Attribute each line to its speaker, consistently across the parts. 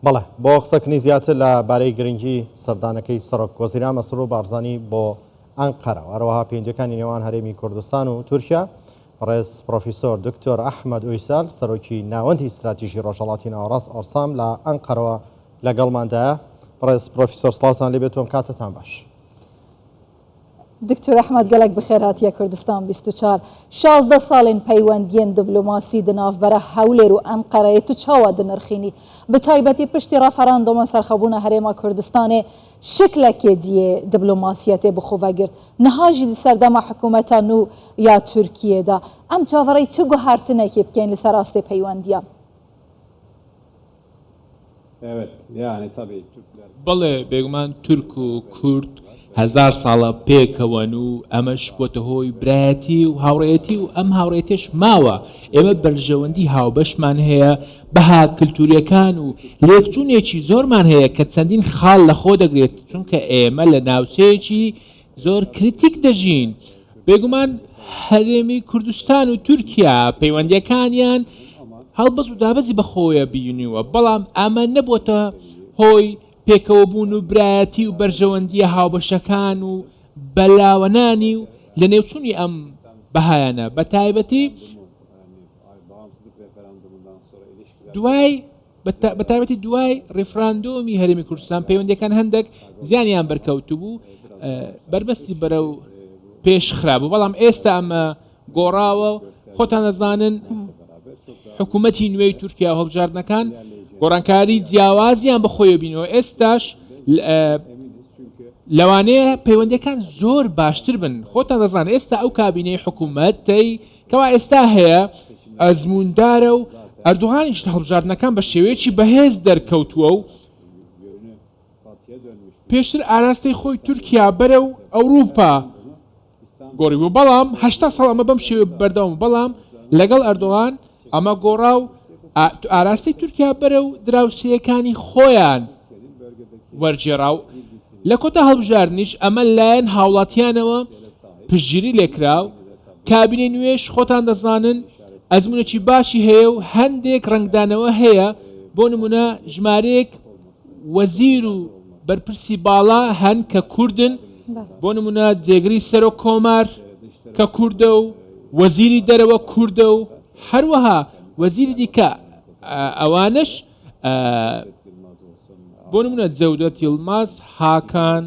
Speaker 1: بەڵێ، بۆ قسەکردنی زیاتر لە بارەی گرنگی سەردانەکەی سەرۆک وەزیران مەسرور بارزانی بۆ ئەنقەرە و هەروەها پەیوەندییەکانی نێوان هەرێمی کوردستان و تورکیا، بەڕێز پرۆفیسۆر دکتۆر ئەحمەد ئویسال سەرۆکی ناوەندی ستراتیژی ڕۆژهەڵاتی ناوەڕاست ئۆرسام لە ئەنقەرەوە لەگەڵماندایە. بەڕێز پرۆفیسۆر سڵاوتان لێبێت و ئەم کاتەتان باش.
Speaker 2: دکتۆر ئەحمەد گەلەک بخێر هاتیە کوردستان 24. 16 ساڵێن پەیوەندیێن دبلۆماسی د ناڤبەرە هەولێر و ئەنقەرەیێ تو چاوا دنرخینی؟ bi taybetî piştî referandoma serxwebûna Herêma Kurdistanê şiklekê diyê diblomasiyetê bi xwe vegirt. Niha jî di serdema hikûmeta nû ya Tirkiyê de em çaverêyî çi guhertinekê bikeyn li ser astê peywendiyan?
Speaker 3: بەڵێ بێگومان تورک و کورد هەزار ساڵە پێکەوەن و ئەمەش بۆتە هۆی برایەتی و هاوڕێیەتی و ئەم هاوڕێتێش ماوە ئێمە بەرژەوەندی هاوبەشمان هەیە بەها کلتوریەکان و لێکچوونێکی زۆرمان هەیە کە چەندین خاڵ لە خۆ دەگرێت چونکە ئێمە لە ناوچەیەکی زۆر کریتیک دەژین. بێگومان هەرێمی کوردستان و تورکیا پەیوەندیەکانیان هەڵبەز و دابەزی بەخۆیە بینیوە، بەڵام ئەمە نەبووەتە هۆی پێکەوەبوون و برایەتی و بەرژەوەندیە هاوبەشەکان و بەلاوەنانی و لەنێوچوونی ئەم بەهایانە بەتایبەتی دوای بە تایبەتی دوای ڕیفراندۆمی هەرێمی کوردستان پەیوەندیەکان هەندێک زیانیان بەرکەوتبوو بەربەستی بەرەو پێش خرابوو بەڵام ئێستا ئەمە گۆڕاوە خۆتان دەزانن حکوومەتی نوێی تورکیا و هەڵبژاردنەکان گۆڕانکاری جیاوازیان بەخۆی بینەوە ئێستاش لەوانەیە پەیوەندەکان زۆر باشتر بن خۆتان دەزان ئێستا ئەو کابینەی حکوومەتەی کەوا ئێستا هەیە ئەزمووندارە و ئەردۆغانیش لە هەڵبژاردنەکان بە شێوەیەکی بەهێز دەرکەوتووە و پێشتر ئاراستەی خۆی تورکیا بەرەو ئەوروپا گۆڕیبوو بەڵام هەشتا ساڵ ئەمە بەم شێوە بەردەوام بەڵام لەگەڵ ئەردۆغان ئەمە گۆڕا و ئاراستەی تورکیا بەرەو دراوسێیەکانی خۆیان وەرگێڕا و لە کۆتا هەڵبژاردنیش ئەمە لایەن هاوڵاتیانەوە پشتگیری لێکرا و کابینەی نوێش خۆتان دەزانن ئەزمونێکی باشی هەیە و هەندێک ڕەنگدانەوە هەیە بۆ نمونە ژمارەیەک وەزیر و بەرپرسی باڵا هەن کە کوردن بۆ نمونە جێگری سەرۆک کۆمار کە کوردە و وەزیری دەرەوە کوردە و هەروەها وەزیری دیکە ئەوانش بۆ نمونە جەودەت یڵماز هاکان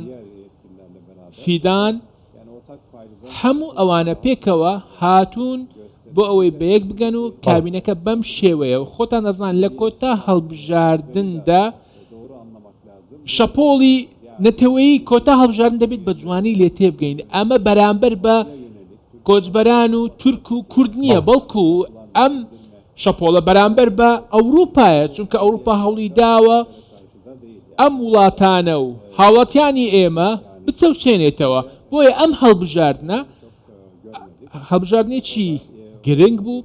Speaker 3: فیدان هەموو ئەوانە پێکەوە هاتوون بۆ ئەوەی بەیەک بگەن و کابینەکە بەم شێوەیە و خۆتان دەزان لە کۆتا هەڵبژاردندا شەپۆڵی نەتەوەیی کۆتا هەڵبژاردن دەبێت بە جوانی لێ تێبگەین ئەمە بەرامبەر بە کۆچبەران و تورک و کورد نییە بەڵکو ئەم شەپۆڵە بەرامبەر بە ئەوروپایە چونکە ئەوروپا هەوڵی داوە ئەم وڵاتانە و هاوڵاتیانی ئێمە بچەوسێنێتەوە، بۆیە ئەم هەڵبژاردنە هەڵبژاردنێکی گرنگ بوو،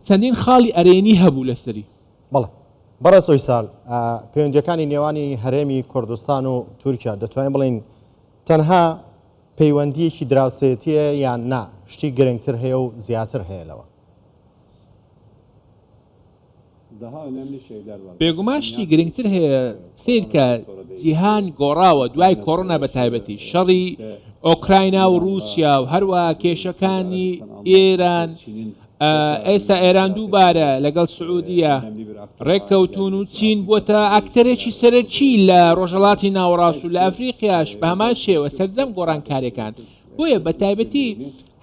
Speaker 3: چەندین خاڵی ئەرێنی هەبوو لەسەری.
Speaker 1: بەڵێ بەڕێز ئۆیسال، پەیوەندییەکانی نێوانی هەرێمی کوردستان و تورکیا دەتوانین بڵێین تەنها پەیوەندییەکی دراوسێتییە یان نا شتی گرنگتر هەیە و زیاتر هەیە لەوە؟
Speaker 3: بێگومان شتی گرنگتر هەیە سەیرکە جیهان گۆڕاوە دوای کۆرۆنا بە تایبەتی شەڕی ئۆکراینا و رووسیا و هەروە کێشەکانی ئێران ئێستا ئێران دووبارە لەگەڵ سعودیە ڕێککەوتون و چین بووەتە ئەکتەرێکی سەرەکی لە ڕۆژهڵاتی ناوەڕاست و لە ئەفریقیاش بە هەمان شێوە سەرجەم گۆڕانکاریەکان بۆیە بە تایبەتی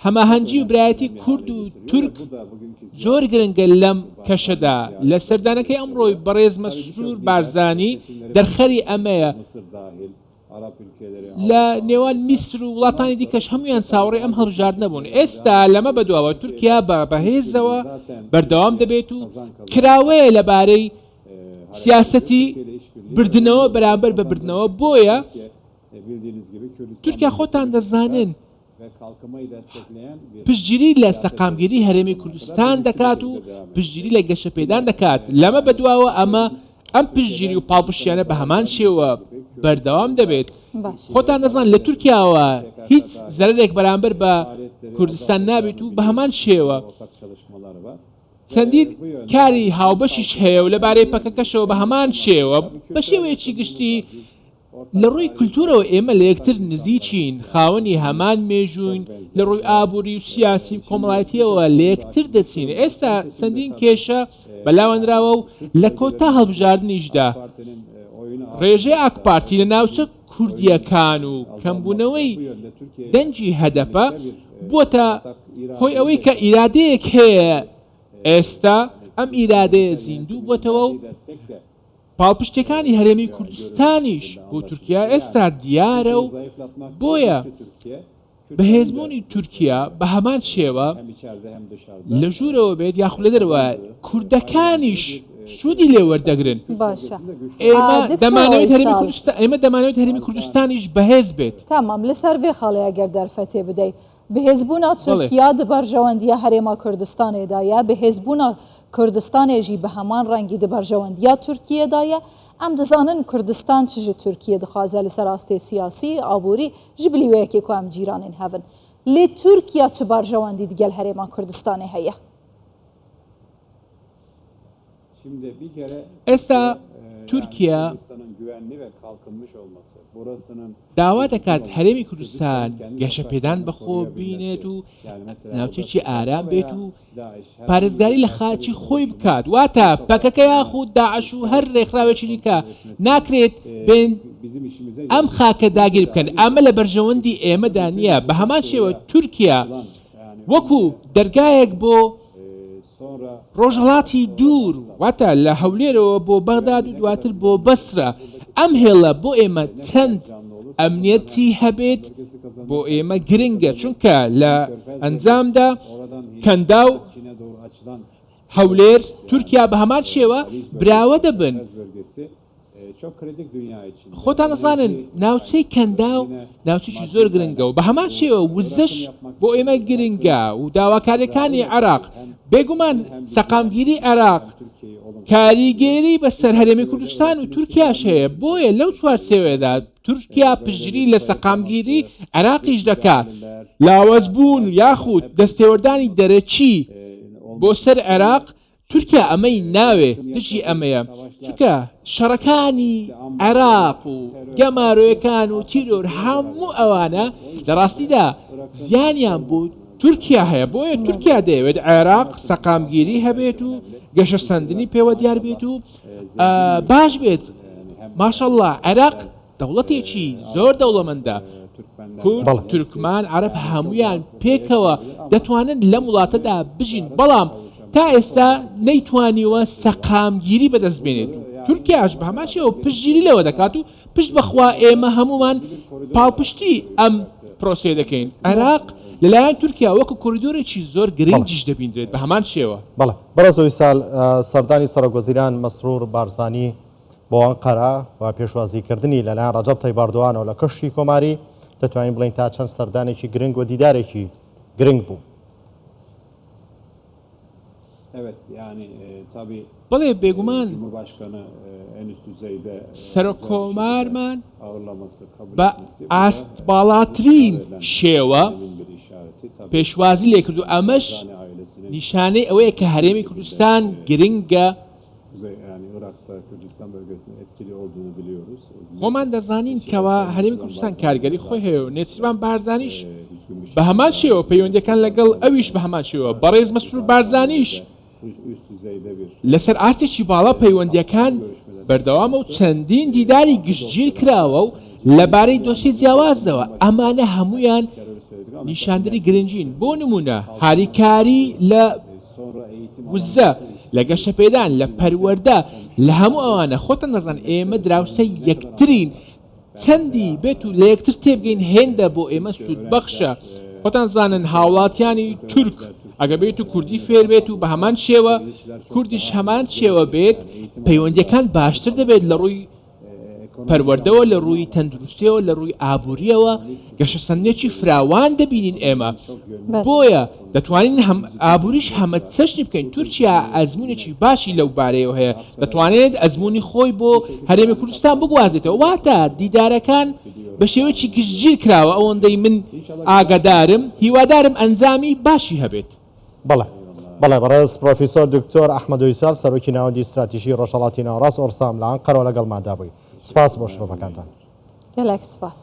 Speaker 3: هەماهەنگی و برایەتی کورد و تورک زۆر گرنگە لەم کەشەدا، لە سەردانەکەی ئەمڕۆی بەڕێز مەسرور بارزانی دەرخەری ئەمەیە، لە نێوان میسر و وڵاتانی دیکەش هەموویان چاوەڕێی ئەم هەڵبژاردنە بوون، ئێستا لەمە بەدواوە تورکیا بە بەهێزەوە بەردەوام دەبێت و کراوەیە لەبارەی سیاسەتی بردنەوە بەرامبەر بە بردنەوە، بۆیە تورکیا خۆتان دەزانن پشتگیری لە سەقامگیری هەرێمی کوردستان دەکات و پشتگیری لە گەشەپێدان دەکات، لەمە بەدواوە ئەمە ئەم پشتگیری و پاڵپشتیانە بە هەمان شێوە بەردەوام دەبێت. خۆتان دەزان لە تورکیاوە هیچ زەرەرێک بەرامبەر بە کوردستان نابێت و بە هەمان شێوە. چەندین کاری هاوبەشیش هەیە و لەبارەی پەکەکەشەوە بە هەمان شێوە بە شێوەیەکی گشتی لە ڕووی کولتوورەوە ئێمە لە یەکتر نزیکین، خاوەنی هەمان مێژووین، لە ڕووی ئابووری و سیاسی و کۆمەڵایەتییەوە لە یەکتر دەچین. ئێستا چەندین کێشە بەلاوەنراوە و لە کۆتا هەڵبژاردنیشدا ڕێژەی ئاکپارتی لە ناوچە کوردییەکان و کەمبوونەوەی دەنگی هەدەپە بووەتە هۆی ئەوەی کە ئیرادەیەک هەیە ئێستا ئەم ئیرادەیە زیندوو بووەتەوە و پاڵپشتیەکانی هەرێمی کوردستانیش بۆ تورکیا ئێستا دیارە و بۆیە بەهێزبوونی تورکیا بە هەمان شێوە لە ژوورەوە بێت یاخود لە دەرەوە کوردەکانیش سوودی لێ وەردەگرن.
Speaker 2: باشە
Speaker 3: ئێمە
Speaker 2: دکتۆر
Speaker 3: دەمانەوێت هەرێمی
Speaker 2: ئۆیسال
Speaker 3: کوردستان ئێمە دەمانەوێت هەرێمی کوردستانیش بەهێز بێت.
Speaker 2: تەمام لەسەر ڤێ خاڵێ ئەگەر دەرفەتێ بدەی بەهێزبوونا
Speaker 3: بەڵێ.
Speaker 2: تورکیا د بەرژەوەندیە هەرێما کوردستانێدایە، بەهێزبوونا کوردستانێ ژی بە هەمان ڕەنگی د بەرژەوەندیا تورکیەدایە، ئەم دزانن کوردستان چ ژ تورکیە دخوازە لەسەر ئاستێ سیاسی، ئابووری، ژ بلی وێ یەکێ کو ئەم جیرانێن هەڤن. لێ تورکیا چ بەرژەوەندی دگەل هەرێما کوردستانێ هەیە؟
Speaker 3: ئێستا تورکیا داوا دەکات هەرێمی کوردستان گەشەپێدان بەخۆ بینێت و ناوچێکی ئارام بێت و پارێزگاری لە خاکی خۆی بکات واتە پەکەکە یاخود داعش و هەر رێکخراوێکی دیکە ناکرێت بێن ئەم خاکە داگیر بکەن ئەمە لە بەرژەوەندی ئێمەدا نییە بە هەمان شێوە تورکیا وەکو دەرگایەک بۆ ڕۆژهەڵاتی دوور، واتە لە هەولێرەوە بۆ بەغداد و دواتر بۆ بەسرە، ئەم هێڵە بۆ ئێمە چەند ئەمنیەتی هەبێت بۆ ئێمە گرنگە، چونکە لە ئەنجامدا کەنداو، هەولێر، تورکیا بە هەمان شێوە براوە دەبن. خۆتان ئەزانن ناوچەی کەنداو ناوچێکی زۆر گرنگە و بە هەمان شێوە وزەش بۆ ئێمە گرنگە و داواکاریەکانی عێراق بێگومان سەقامگیری عێراق کاریگەری بەسەر هەرێمی کوردستان و تورکیاش هەیە بۆیە لەو چوارچێوەیەدا تورکیا پشتگیری لە سەقامگیری عێراقیش دەکات لاوازبوون یاخود دەستێوەردانی دەرەکی بۆ سەر عێراق تورکیا ئەمەی ناوێ دژی ئەمەیە چونکە شەڕەکانی عێراق و گەمارۆیەکان و تیرۆر هەموو ئەوانە لە ڕاستیدا زیانیان بۆ تورکیا هەیە بۆیە تورکیا دەیەوێت عێراق سەقامگیری هەبێت و گەشەسەندنی پێوە دیار بێت و باش بێت ماشەڵڵا عێراق دەوڵەتێکی زۆر دەوڵەمەندە، کورد، تورکمان، عەرەب هەموویان پێکەوە دەتوانن لەم وڵاتەدا بژین، بەڵام تا ئێستا نەیتوانیوە سەقامگیری بەدەست بێنێت و تورکیاش بە هەمان شێوە پشتگیری لەوە دەکات و پشت بەخوا ئێمە هەموومان پاڵپشتی ئەم پرۆسەیە دەکەین. عێراق لەلایەن تورکیا وەکو کۆریدۆرێکی زۆر گرنگیش دەبینرێت بە هەمان شێوە.
Speaker 1: بەڵێ بەڕێز ئۆیسال، سەردانی سەرۆکوەزیران مەسرور بارزانی بۆ ئەنقەرە و پێشوازیکردنی لەلایەن ڕەجەب تەیب ئەردۆغانەوە لە کۆشکی کۆماری، دەتوانین بڵێین تا چەند سەردانێکی گرنگ و دیدارێکی گرنگ بوو؟
Speaker 3: بەڵێ بێگومان سەرۆک کۆمارمان بە ئاست باڵاترین شێوە پێشوازی لێکرد و ئەمەش نیشانەی ئەوەیە کە هەرێمی کوردستان گرنگە خۆمان دەزانین کەوا هەرێمی کوردستان کاریگەری خۆی هەیە و نێچیرڤان بارزانیش بە هەمان شێوە پەیوەندیەکان لەگەڵ ئەویش بە هەمان شێوە بەڕێز مەسرور بارزانیش لەسەر ئاستێکی باڵا پەیوەندیەکان بەردەوامە و چەندین دیداری گشتگیر کراوە و لەبارەی دۆسیە جیاوازەوە ئەمانە هەمویان نیشاندەری گرنگین بۆ نمونە هاریکاری لە وزە، لە گەشەپێدان، لە پەروەردە، لە هەموو ئەوانە، خۆتان دەزانن ئێمە دراوسێی یەکترین، چەندی بێت و لە یەکتر تێبگەین هێندە بۆ ئێمە سوودبەخشە، خۆتان زانن هاوڵاتیانی تورک ئەگەر بێت و کوردی فێر بێت و بە هەمان شێوە کوردیش هەمان شێوە بێت پەیوەندیەکان باشتر دەبێت لە ڕووی پەروەردەوە، لە ڕووی تەندروستیەوە، لە ڕووی ئابووریەوە گەشەسەندنێکی فراوان دەبینین ئێمە، بۆیە دەتوانین هەم ئابووریش هەمەچەشنی بکەین، تورکیا ئەزموونێکی باشی لەو بارەیەوە هەیە، دەتوانێت ئەزموونی خۆی بۆ هەرێمی کوردستان بگوازێتەوە، واتە دیدارەکان بە شێوەیەکی گشتگیر کراوە، ئەوەندەی من ئاگادارم، هیوادارم ئەنجامی باشی هەبێت.
Speaker 1: بەڵێ. بەڵێ بەڕێز پرۆفیسۆر دکتۆر ئەحمەد ئۆیسال سەرۆکی ناوەندی ستراتیژی ڕۆژهەڵاتی ناوەڕاست ئۆرسام لە ئەنقەرەوە لەگەڵماندا بووی. سپاس بۆ شرۆڤەکانتان.
Speaker 2: گەلەک سپاس.